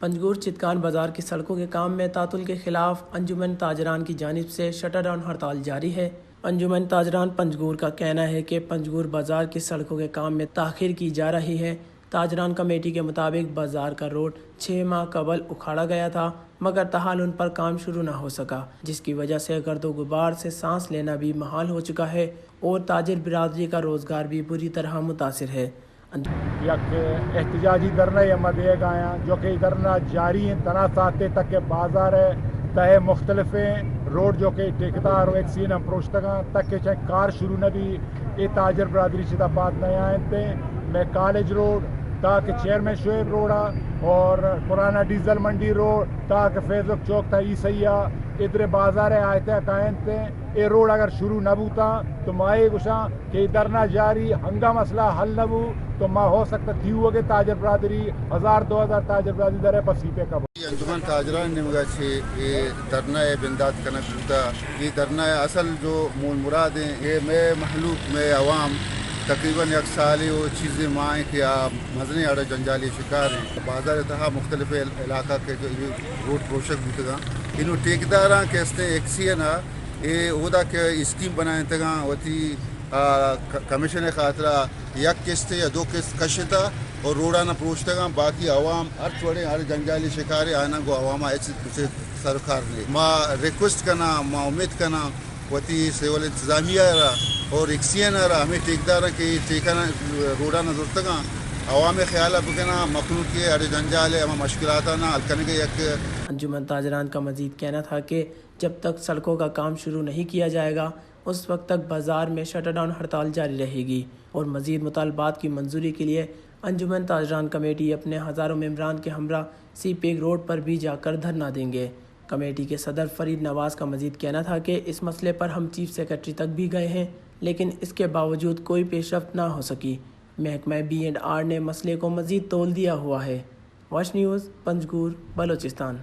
پنجگور چتکان بازار کی سڑکوں کے کام میں تعطل کے خلاف انجمن تاجران کی جانب سے شٹر ڈاؤن ہڑتال جاری ہے۔ انجمن تاجران پنجگور کا کہنا ہے کہ پنجگور بازار کی سڑکوں کے کام میں تاخیر کی جا رہی ہے۔ تاجران کمیٹی کے مطابق بازار کا روڈ چھ ماہ قبل اکھاڑا گیا تھا، مگر تاحال ان پر کام شروع نہ ہو سکا، جس کی وجہ سے گرد و غبار سے سانس لینا بھی محال ہو چکا ہے اور تاجر برادری کا روزگار بھی بری طرح متاثر ہے۔ یک احتجاجی دھرنا ء ما دیگ آیاں، جو کہ اے دھرنا جاری انت تنا ساعتے تک کہ بازار ء تہ ء مختلفیں روڈ جو کہ ٹھیکیدار و ایکسین ہم پروشتگاں تک کہ چہ کار شروع نہ بی، اے تاجر برادری چدا پاد نیاینت۔ میں کالج روڈ تا کہ چیئرمین شعیب روڈ ء اور پرانا ڈیزل منڈی روڈ تا کہ فیض بخش چوک تا عیسیہ ادرے بازار ء آیتہ کاینت۔ اے روڈ اگر شروع نہ بوتاں تو ما اے گوشاں کہ اے دھرنا جاری، ہنگا مسئلہ حل نہ بو تو ما ہو سکتا تیوگے تاجر برادری، ہزار دو ہزار تاجر برادری درے پہ سی پیک ء بو۔ انجمن تاجران نیمگا چہ اے دھرنا ء بندات کنگ بوتا۔ اے دھرنا ء اصل جو مول مراد ہیں، اے مئے مخلوق، مئے عوام تقریباً یک سالے و چیزے ماہ ہیں کہ آ مزنیں اڑ جنجالی شکار ہیں۔ بازار تہا مختلف عل-، علاقہ کے جو روڈ پروشگ بوتگاں، انو ٹھیکیداراں کہ استیں ایکسین ء اے اودا کہ اسکیم بنائینتگاں وتی، آ، ک-، کمیشن ء خاطرا یک قسط یا دو قسط کشتا اور روڈانا پروشتگاں، باقی عوام ہر وڑیں ہر جنجالی شکارے آناں گوں عواما ہچ کسے سروکار نے۔ ما ریکویسٹ کناں، ما امید کناں وتی سول انتظامیہ را اور ایکسین را، ہمیں ٹھیکداراں کہ ٹھیکانا روڈانا زرتگاں، عوام خیال بکناں، مخلوق کے اڑ جنجال ء ہما مشکلاتانا حل کنگ ء یک۔ انجمن تاجران کا مزید کہنا تھا کہ جب تک سڑکوں کا کام شروع نہیں کیا جائے گا، اس وقت تک بازار میں شٹر ڈاؤن ہڑتال جاری رہے گی اور مزید مطالبات کی منظوری کے لیے انجمن تاجران کمیٹی اپنے ہزاروں ممبران کے ہمراہ سی پیک روڈ پر بھی جا کر دھرنا دیں گے۔ کمیٹی کے صدر فرید نواز کا مزید کہنا تھا کہ اس مسئلے پر ہم چیف سیکرٹری تک بھی گئے ہیں، لیکن اس کے باوجود کوئی پیش رفت نہ ہو سکی۔ محکمہ بی اینڈ آر نے مسئلے کو مزید تول دیا ہوا ہے۔ واش نیوز، پنجگور، بلوچستان۔